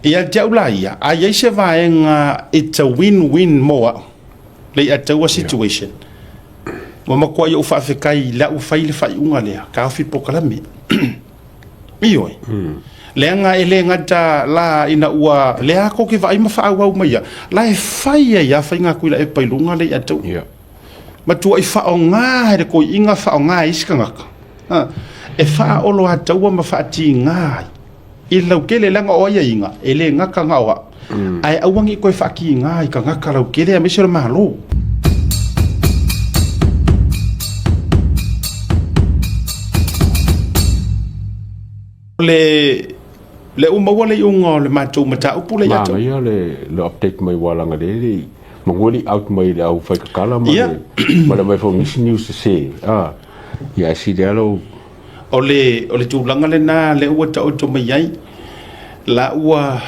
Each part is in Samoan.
Ia te au la ia, a i ai se vaega it's a win-win mo au, Leiataua situation, ua matuai ou faafetai i lau fai le faaiuga lea, taofi polokalame. Ioe. Leaga e le gata la ina ua lea tou te vaai ma faaauau mai ia, la e fai ai lava faiga Tuilaepa i luga Leiataua. Matuai faaaoga e le toeaina faaaoga e isi tagata e faaoloataua ma faatiga ai i le lautele, leaga o aiaiga e le gata na o au, ae aua ne i toe faatiga i tagata lautele aemaise o le Malo. O le ua maua le iuga o le matou mataupu lea ia te au. Manaia le update mai ua leaga lea e le i manu e le i out mai le au faikakala ma le ma le aumai foi o nisi news sese a ia ae sili lava lou O le tulaga lena lea ua taoto mai ai la ua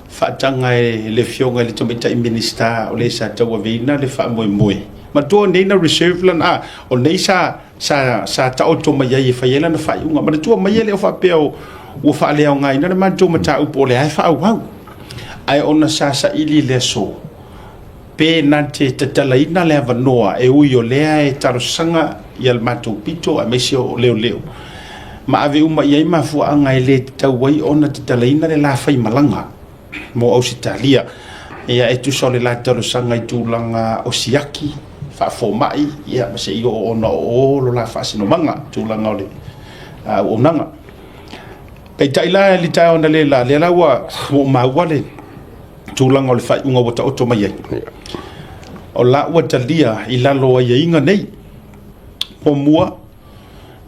faataga e le Afioga i le Tamaitai Minisita o le sa tauaveina le faamoemoe. Manatua o nei na reserve lana, a, o nei sa, sa, sa taoto mai ai e fai ai lana faaiuga. Manatua mai e le o faapea o, ua faaleaogaina le matou mataupu o lea e faaauau. Ae ona sa saili i le aso, pe na te tatalaina le avanoa e ui o lea e talosaga ia le matou pito aemaise o leoleo ma ave uma i ai mafuaaga e le tatau ai ona tatalaina le la faimalaga mo Ausetalia. Ia e tusa o le la talosaga i tulaga o siaki faafomai ia ma se i oo ona o o lo la faasinomaga tulaga o le auaunaga. Peitai la i le taeao analeila lea la ua ou maua le tulaga o le faaiuga ua taoto mai ai. O la ua talia i lalo o aiaiga nei. Muamua,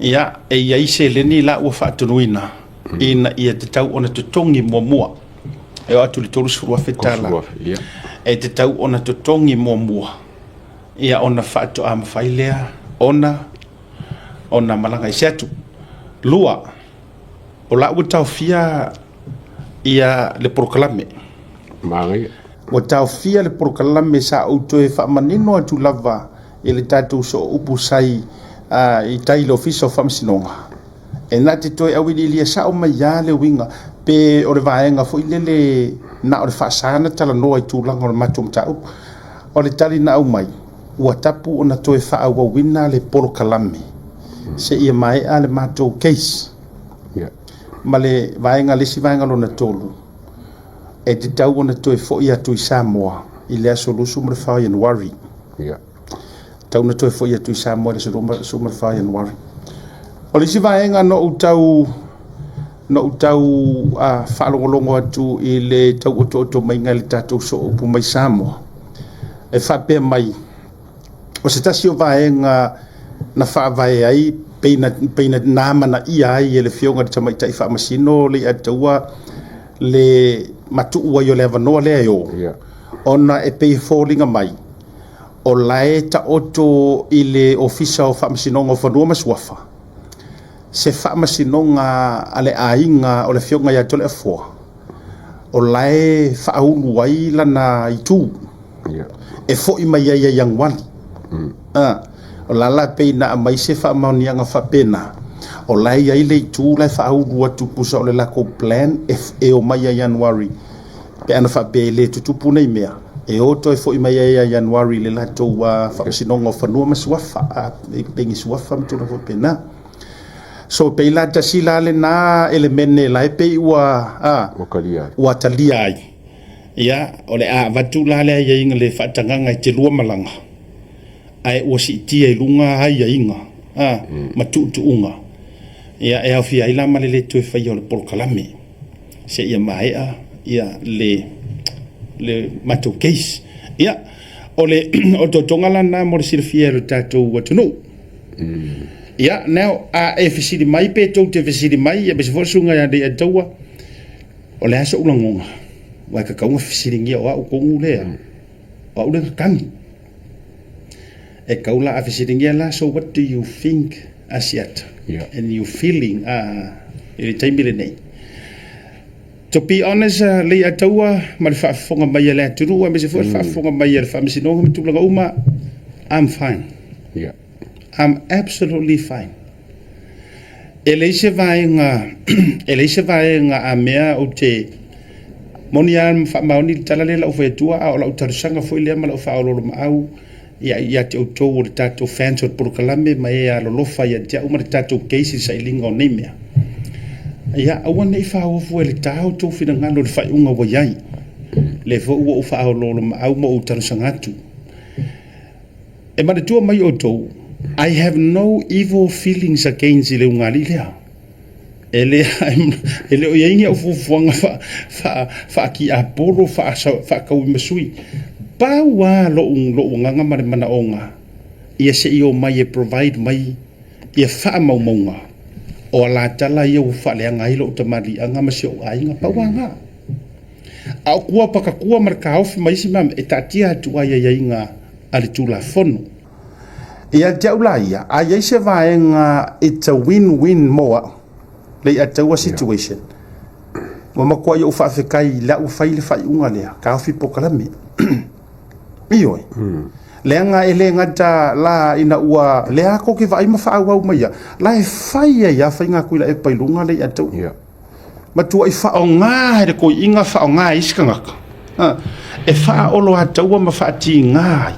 ia, e i ai seleni la ua faatonuina ina ia tatau ona totogi muamua. E oo atu i le $30,000 e tatau ona totogi muamua ia ona faatoa mafai lea ona malaga ese atu. Lua, o la ua taofia ia le polokalame. Manaia. Ua taofia le polokalame sa ou toe faamanino atu lava i le tatou sooupu sai i tai i le Ofisa o Faamasinoga, e na te toe auiliilia sao mai lava le uiga pe o le vaega foi lele na o le faasa na talanoa i tulaga o le matou mataupu. O le tali na aumai, ua tapu ona toe faaauauina le polokalame seia maea le matou case. Ma le vaega, le isi vaega lona tolu, e tatau ona toe foi atu i Samoa i le aso 24 o Ianuari. Tatau ona toe foi atu i Samoa i le aso 24 o Ianuari. O le isi vaega na ou tau na ou tau faalogologo atu i le tau otooto maiga i le tatou sooupu mai Samoa, e faapea mai, O se tasi o vaega na faavae ai pei na amanaia ai e le Afioga i le Tamaitai Faamasino Leiataua le matuu ai o le avanoa lea e o, ona e pei e foliga mai o la e taoto i le Ofisa o Faamasinoga o Fanua ma Suafa se faamasinoga a le aiga o le Afioga ia Toleafoa o la e faaulu ai lana itu e foi mai ai ia Ianuari. O la la pei na aumai se faamaoniaga faapena, o la e i ai le itu la e faaulu atu tusa o le latou plan e omai ia Ianuari pe ana faapea e le tutupu nei mea, e o toe foi mai ai ia Ianuari i le latou Faamasinoga o Fanua ma Suafa, pei Suafa ma tulaga faapena. So pei la tasi la lena elemene la e pei ua ua talia ai. Ia, o le a avatu la le aiaiga le faatagaga e te lua malaga, ae ua siitia i luga aiaiga ma tuutuuga, ia, e aofia ai la ma le le toe faia o le polokalame seia maea ia le matou case. Ia, o le otootoga la lena mo le silafia e lo tatou atunuu. Ia, now, a e fesili mai pe tou te fesili mai, aemaise foi le susuga ia Leiataua, O le a so'u lagona, aua e tatau ona fesiligia o a'u tonu lea, o a'u lea na tagi. E tatau la a fesiligia la, so what do you think Asiata and you feeling i le taimi lenei? To be honest Leiataua ma le faafofoga mai a le atunuu aemaise foi le faafofoga mai a le Faamasinoga ma tulaga uma, I'm fine. I'm absolutely fine. E leai se vaega, e leai se vaega a mea ou te Moni lava ma faamaoni le tala lea lau fai atua, a o lau talosaga foi lea ma lau faaoloolomaau ia, ia te outou o le tatou fans o le polokalame ma e alolofa ia te au ma le tatou case i le sailiga o nei mea. Ia, aua ne i faaofo e le ta outou finagalo i le faaiuga ua i ai. Lea foi ua ou faaoloolomaau ma ou talosaga atu. E manatua mai outou, I have no evil feelings against i le ugali'i lea. E le, e le o i ai ni au fuafuaga fa, fa, faatiapolo, faatauimasui. Pau lava lou, lou agaga ma le manaoga, ia se i omai e provide mai ia faamaumauga o alatala ia ua faaleaga ai lou tamaliiaga ma si ou aiga. Pau lava lena. A o tua pakatua ma le taofi ma isi mea e taatia atu ai aiaiga a le Tulafono. Ia te au la ia, a i ai se vaega it's a win-win mo au, le Leiataua situation, ua matuai ou faafetai i lau fai le faaiuga lea, taofi polokalame. Ioe. Leaga e le gata la ina ua lea tou te vaai ma faaauau mai ia, la e fai ai lava faiga Tuilaepa i luga Leiataua. Yeah. Matuai faaaoga e le toeaina faaaoga e isi tagata e faaoloataua ma faatiga ai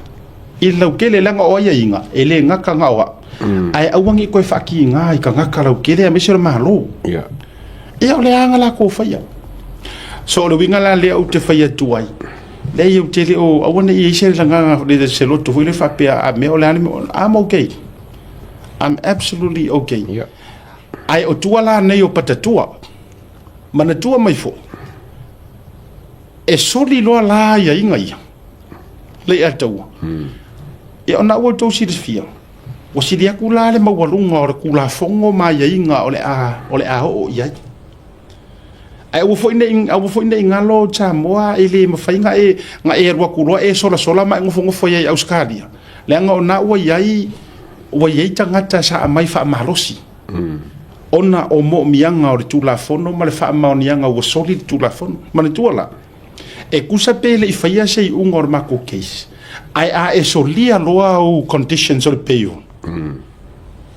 i le lautele, leaga o aiaiga e le gata na o au, ae aua ne i toe faatiga i tagata lautele aemaise o le Malo. Yeah. Ia o le aga latou faia. So o le uiga la lea ou te fai atu ai, leai ou te le o, aua ne i i ai se lagaga, se loto foi lea faapea a mea o le a le mea, I'm okay. I'm absolutely okay. Yeah. Ae o tua la nei o Patatua, manatua mai foi, e soli loa la aiaiga ia, Leiataua. Ia ona ua outou silafia, ua sili atu la le maualuga o le Tulafono ma aiaiga o le a, o le a oo i ai. Ae aua foi ne i, aua foi ne i galo Samoa e le mafai na e, na e alu atu loa e solasola ma e nofonofo ai i Ausetalia, leaga o na ua i ai, ua i ai tagata sa aumai faamalosi ona o moomiaga o le Tulafono ma le faamaoniaga ua soli le Tulafono. Manatua la, e tusa pe le i faia se iuga o le matou case, ae a e solia loa au conditions o le bail,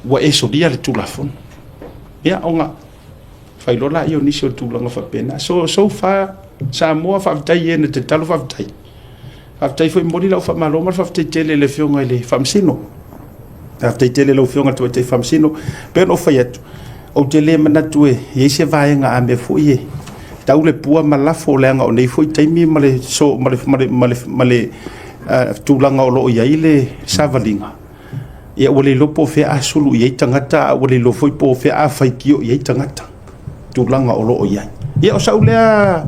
ua e solia le Tulafono. Ia, ona fai loa laia o nisi o tulaga faapena. So, so far, Samoa, faafetai e na tatalo faafetai. Faafetai foi momoli lau faamalo ma le faafetai tele i le Afioga i le Faamasino. Faafetai tele i lau Afioga i le Tamaitai Faamasino. E pei ona ou fai atu, ou te le manatu e i ai se vaega a mea foi e tau le pua ma lafo, leaga o nei foi taimi ma le, so, ma le, ma le, ma le, ma le tulaga o lo o i ai le savaliga, ia ua le iloa po o fea a sulu i ai tagata, a ua le iloa foi po o fea a faitio i ai tagata, tulaga o lo o i ai. Ia o sau lea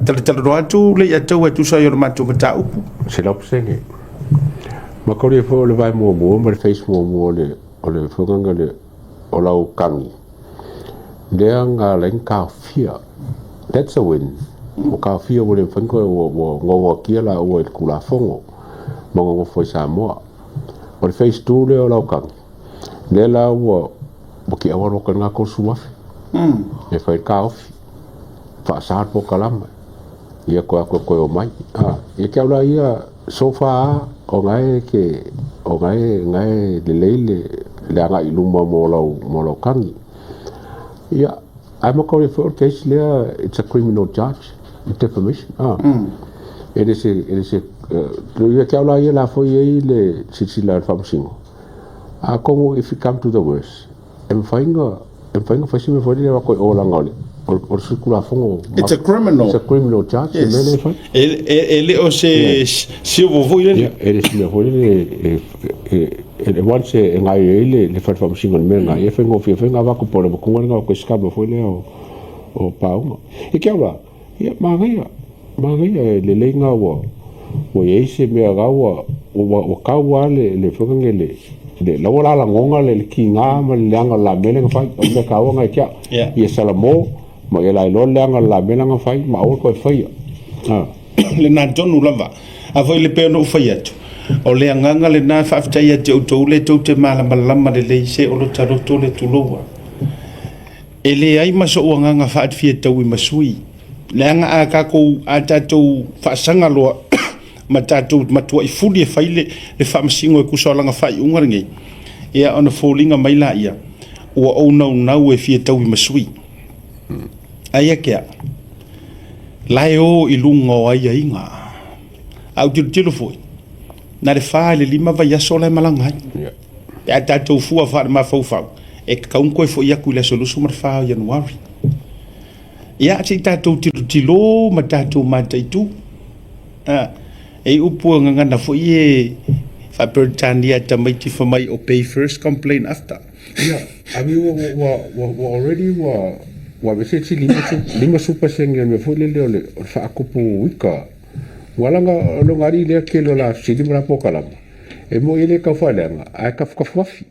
talatalanoa atu Leiataua e tusa ai o le matou mataupu. 100%. Ma kori foi o le vae muamua ma le face muamua o le o le fuagaga le o lau kagi. Lea nga lain kaofia. That's a win. Ua kaofia ua le mafai ona ua ua gogoakia la ua i le Tulafono ma nonofo i Samoa. O le phase 2 lea o lau kagi, lea la ua ua kiau aloa ka lena 30,000. E fai le kaofi, faasa le polokalame, ia koe atu e koe omai. Ia ke au la ia, so far o na e ke, o na e, na e lelei le, le agai i luma mo lau, mo lau kagi. Ia, ae makauli foi o le case lea, it's a criminal charge, defamation. E le se, e le se, ia ke au la ia la foi ai le silasila a le Faamasino. Atonu if it come to the worst, e mafai ona, e mafai ona fai se mea foi lele o i o leaga o le, o le sui Tulafono. It's a criminal. It's a criminal charge, se mea lea e fai. E le o se civil foi lele. Ia, e le se mea foi lele e once e gaoioi ai le fale faamasino i le mea lena, ia e faigofie foi ona avatu po o le avatuga lena o toe scammer foi lea o pauga. Ia ke au la, ia manaia, manaia e lelei na ua ua i ai se mea la ua ua ua tau lava le le foi lea le le la ua lalagoga le le kiga ma le leaga o le la mea lea na fai. O le mea taua na ia te au. Yeah. Ia salamo ma ia lailoa le leaga o le la mea lea na fai ma aua le toe faia. Ah. Lena tonu lava. A foi le pei ona ou fai atu, o le agaga lena e faafetai ia te outou lea tou te malamalama lelei se o lota loto le tuloua. E leai ma so'u agaga faafiataui ma sui, leaga a tatou, a tatou faasaga loa ma tatou matuai fuli e fai le, le faamasino e tusa o lana faaiuga lenei, ia ona foliga mai laia, ua ou naunau e fia taui ma sui. Aia ke au? La e o i luga o aiaiga. A ou tilotilo foi, na le 4 i le 5 vaiaso la e malaga ai. Pe a tatou fua faalemafaufau, e tatau ona toe foi atu i le aso 24 o Ianuari. Ia, se i tatou tilotilo ma tatou mataitu. E i upu e gagana foi e faa-Peretania tamaiti fai mai, obey first, complain after. Ia, I mean, ua already ua aveese isi 50% o le mea foi lele o le faakupu ika. Ua ala ona o lona alii lea tele o la fesili ma la polokalama, e moni e le tau faaleaga, ae tafukafuafi.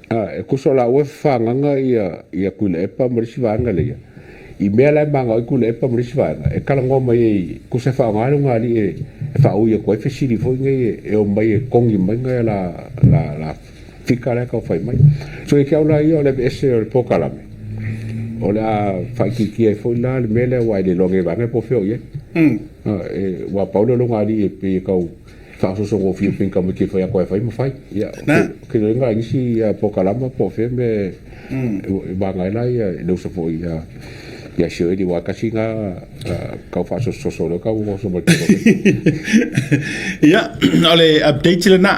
A, e tusa o laua e fafagaga ia Tuilaepa ma le isi vaega lea, i mea la e manao ai Tuilaepa ma le isi vaega, e talanoa mai ai, tusa e faaaoga lona alii e faaui atu ai fesili foi nei e omai e togi mai nai la fika la e tau fai mai. So ia te au la ia o le aveese o le polokalame, o le a faaitiitia ai foi la le mea lea aua e le iloa nei vaega po o fea o i ai. Aua pau lea o lona alii e pei e tau faasoosogofie pei ni tamaiti e fai atu e fai ma fai. Ia, ou te iloaina i nisi polokalama po o fea mea e vaga ai la ia le uso foi ia Shirley aua tasi lena tau faasososo o lea tau oso mai. Ia, o le update lena.